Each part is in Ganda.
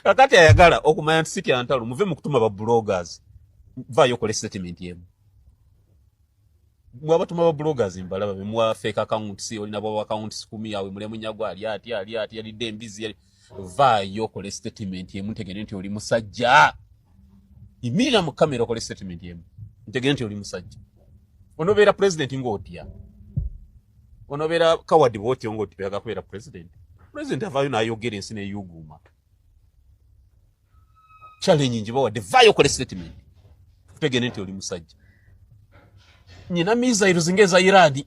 Kakati ayagala okumanya nti sitya ntalo, muve mu kutuma ba bloggers, vaayo okole statement emu. Mwabatuma ba bloggers mbalaba bemuwa fake accounts, olina bwa accounts 10 awe mulemu Nyagwa ali ati ali ati yalidde embizi yali. Vaayo okole statement emu ntegere nti oli musajja. Yimirira mu kamera okole statement emu ntegere nti oli musajja. Onobeera president ng'otya, onobeera coward bw'otyo ng'otya, oyagala kubeera president. President avaayo n'ayogera ensi n'eyuguuma. Challenge ngibawadde, vaayo okole statement tutegere nti oli musajja. Nyina missiles ng'eza Iran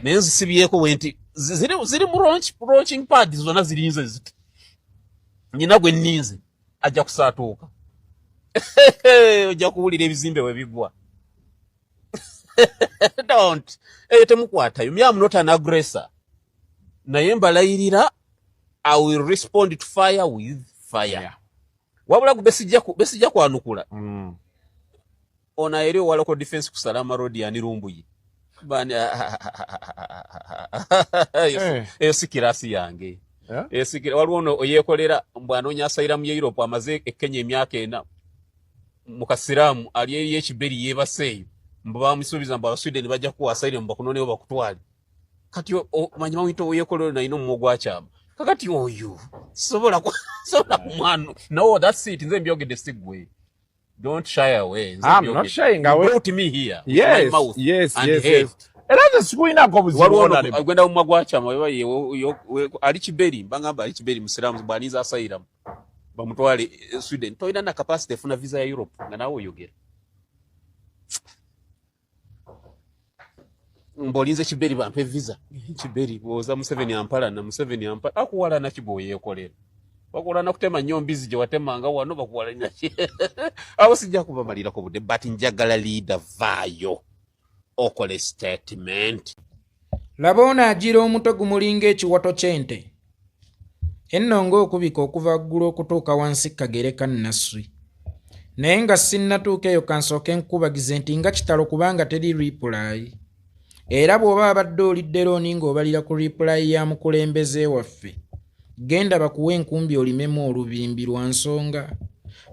naye nzisibyeko bwe nti ziri mu launching pad zonna zirinze ziti. Nyina gwe nninze ajja kusaatuuka, ojja kuwulira ebizimbe we bigwa. Don't eyo temukwatayo. Me, am not an aggressor, naye mbalayirira, I will respond to fire with fire. Wabula gu besijja kwanukula. Ono eri owa local defense ku Salama Road yani Lumbuye bani? Eyo si kirasi yange. Eyo si waliwo ono oyeekolera mbw anoonya asylum ye Europe, amaze e Kenya emyaka 4 mu kasiraamu, ali eri ekiberi yeebaseeyo, mbu bamusuubiza mbu Abasweden bajja kuwa asylum bakunoneyo bakutwale. Kati omanyi bamuyita oyeekolera nalina omumwa gwakyama. Kakati oyo sobola kumwanu. No, that's it, nze mbyogedde, si ggwe. Don't shy away. Nze I'm not mbyogedde. shying You away. brought me here with my mouth and head. Era nze sikulinako buzibu, Waliwo ono honorable. agenda mumwa gwakyama ali kiberi, mbangamba ali kiberi musiraamu bw'aninza asylum bamutwale Sweden. Tolina na capacity efuna visa ya Europe nga naawe oyogera mbolinze kiberi bampe visa kiberi bwoza Museveni ampalana, Museveni ampalana akuwalana ki bw'oyeekolera bakuwalana kutema nnyo mbizi gye watemanga wano bakuwalana ki? Awo sijja kubamalirako budde, but njagala leader vaayo okole statement. Laba ono agira omutwe gumulinga ekiwato ky'ente enno ng'okubika okuva ggulu okutuuka wansi kagere ka Nasswi. Naye nga sinnatuuka eyo, kansooke nkubagize nti nga kitalo kubanga teri reply. Era bw'oba abadde olidde looni ng'obalira ku reply ya mukulembeze waffe, genda bakuwe enkumbi olimemu olubimbi lwa nsonga.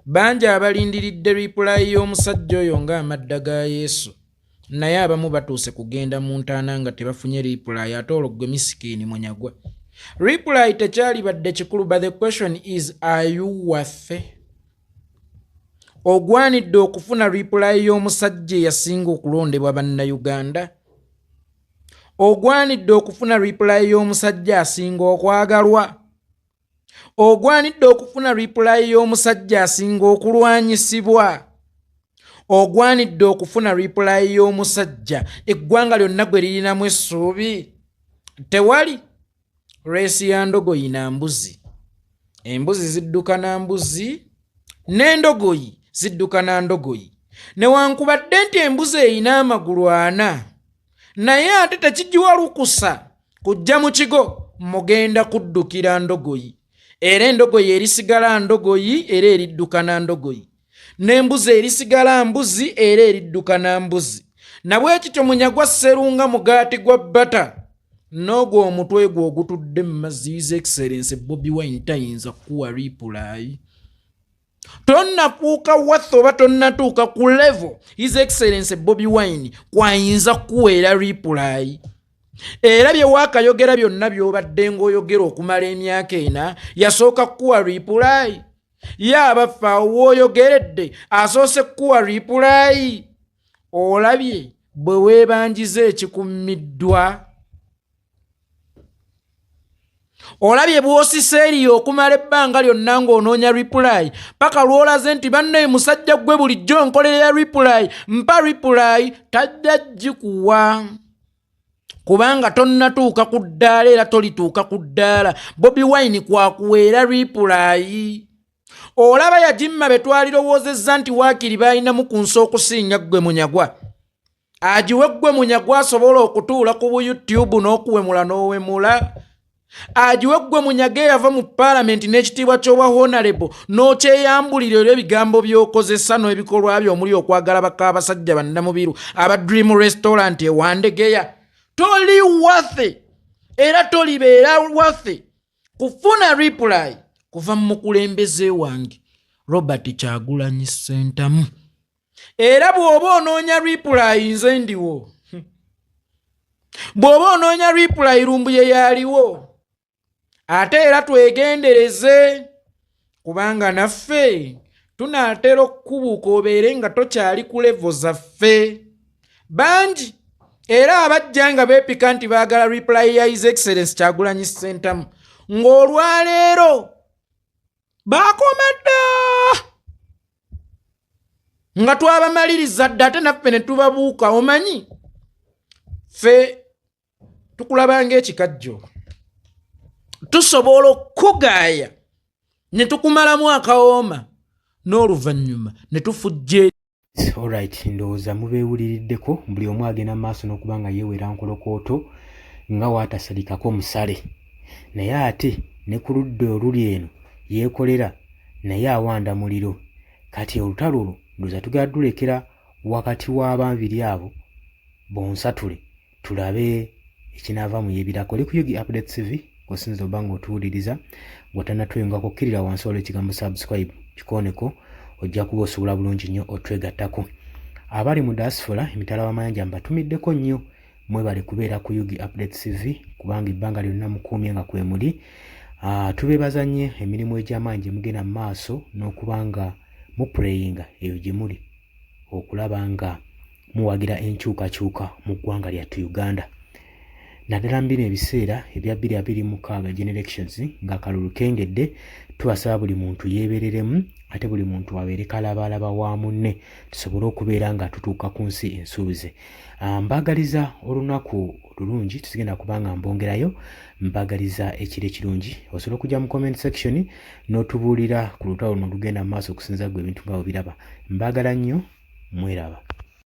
Bangi abalindiridde reply y'omusajja oyo ng'amadda ga Yesu, naye abamu batuuse kugenda mu ntaana nga tebafunye reply. Ate olwo ggwe misikiini Munyagwa, reply tekyalibadde kikulu, but the question is, are you worth? Ogwanidde okufuna reply y'omusajja eyasinga okulondebwa Bannayuganda? Ogwanidde okufuna reply y'omusajja asinga okwagalwa? Ogwanidde okufuna reply y'omusajja asinga okulwanyisibwa? Ogwanidde okufuna reply y'omusajja eggwanga lyonna gwe lirinamu essuubi? Tewali race ya ndogoyi na mbuzi. Embuzi zidduka na mbuzi n'endogoyi zidduka na ndogoyi. Newankubadde nti embuzi erina amagulu 4, naye ate tekigiwa lukusa kujja mu kigo mugenda kuddukira ndogoyi. Era endogoyi erisigala ndogoyi era eridduka na ndogoyi, n'embuzi erisigala mbuzi era eridduka na mbuzi. Nabwe kityo Munyagwa Sserunga mugaati gwa bbata n'ogwo omutwe gwo ogutudde mu mazzi, His Excellence Bobi Wine tayinza kukuwa reply. Tonnafuuka worth oba tonnatuuka ku level His Excellence Bobi Wine kwayinza kukuweera reply. Era bye waakayogera byonna by'obadde ng'oyogera okumala emyaka 4, yasooka kukuwa reply? Ye abaffe awo w'oyogeredde asoose kukuwa reply? Olabye bwe weebanjiza ekikummiddwa? Olabye bw'osisa eriyo okumala ebbanga lyonna ng'onoonya reply paka lw'olaze nti bannaye musajja ggwe bulijjo nkolerera reply, mpa reply? Tajja gikuwa kubanga tonnatuuka ku ddaala era tolituuka ku ddaala Bobi Wine kwakuweera reply. Olaba yagimma be twalirowoozezza nti waakiri baalinamu ku nsi okusinga ggwe Munyagwa, agiwe ggwe Munyagwa asobola okutuula ku bu YouTube n'okuwemula n'owemula? Agiwe ggwe Munyaga eyava mu paalamenti n'ekitiibwa ky'obwa honorable n'okyeyambulira era ebigambo by'okozesa n'ebikolwa byo omuli okwagala baka abasajja bannamubiru aba Dream Restaurant ewandegeya? Toli worth era tolibeera worth kufuna reply. kuva mu mukulembeze wange Robert Kyagulanyi Ssentamu. Era bw'oba onoonya reply, nze ndiwo. Bw'oba onoonya reply, Lumbuye yaliwo. Ate era twegendereze, kubanga naffe tunaatera okukubuuka obeere nga tokyali ku level zaffe. Bangi era abajja nga beepika nti baagala reply ya His Excellence Kyagulanyi Ssentamu, ng'olwaleero baakoma dda nga twabamaliriza dda, ate naffe ne tubabuuka. Omanyi ffe tukulaba ng'ekikajjo, tusobola okukugaaya ne tukumalamu akawooma, n'oluvannyuma ne tufujja. Alright, ndowooza mubeewuliriddeko. Buli omu agenda mu maaso n'okuba nga yeewera nkolokooto nga waatasalikako musale, naye ate ne ku ludda oluli eno yeekolera naye awanda muliro. Kati olutalo olwo ndowooza tugenda tulekera wakati w'ababiri abo bonsatule, tulabe ekinaava mu yebirako. Oli ku Yugi Update TV osinza oba nga otuwuliriza. Bw'otanatweyungako, kkirira wansi waliwo ekigambo "subscribe", kikooneko, ojja kuba osobola bulungi nnyo otwegattako. Abali mu diaspora, emitala w'amayanja, mbatumiddeko nnyo. Mwebale kubeera ku Yugi Update TV, kubanga ebbanga lyonna mukuumye nga kwe muli. Tubeebaza nnyo emirimu egy'amaanyi gye mugenda mu maaso n'okuba nga mupureyinga eyo gye muli okulaba nga muwagira enkyukakyuka mu ggwanga lyattu Uganda, naddala mu bino ebiseera ebya 2026 general elections ng'akalulu kengedde. Tubasaba buli muntu yeebereremu, ate buli muntu abeere kalabaalaba wa munne, tusobole okubeera nga tutuuka ku nsi ensuubize. Mbaagaliza olunaku olulungi. Tuzigenda kubanga mbongerayo, mbagaliza ekiro ekirungi. Osobola okujja mu comment section n'otubuulira ku lutalo luno olugenda mu maaso, okusinza gwe ebintu nga bwebiraba. Mbaagala nnyo, mweraba.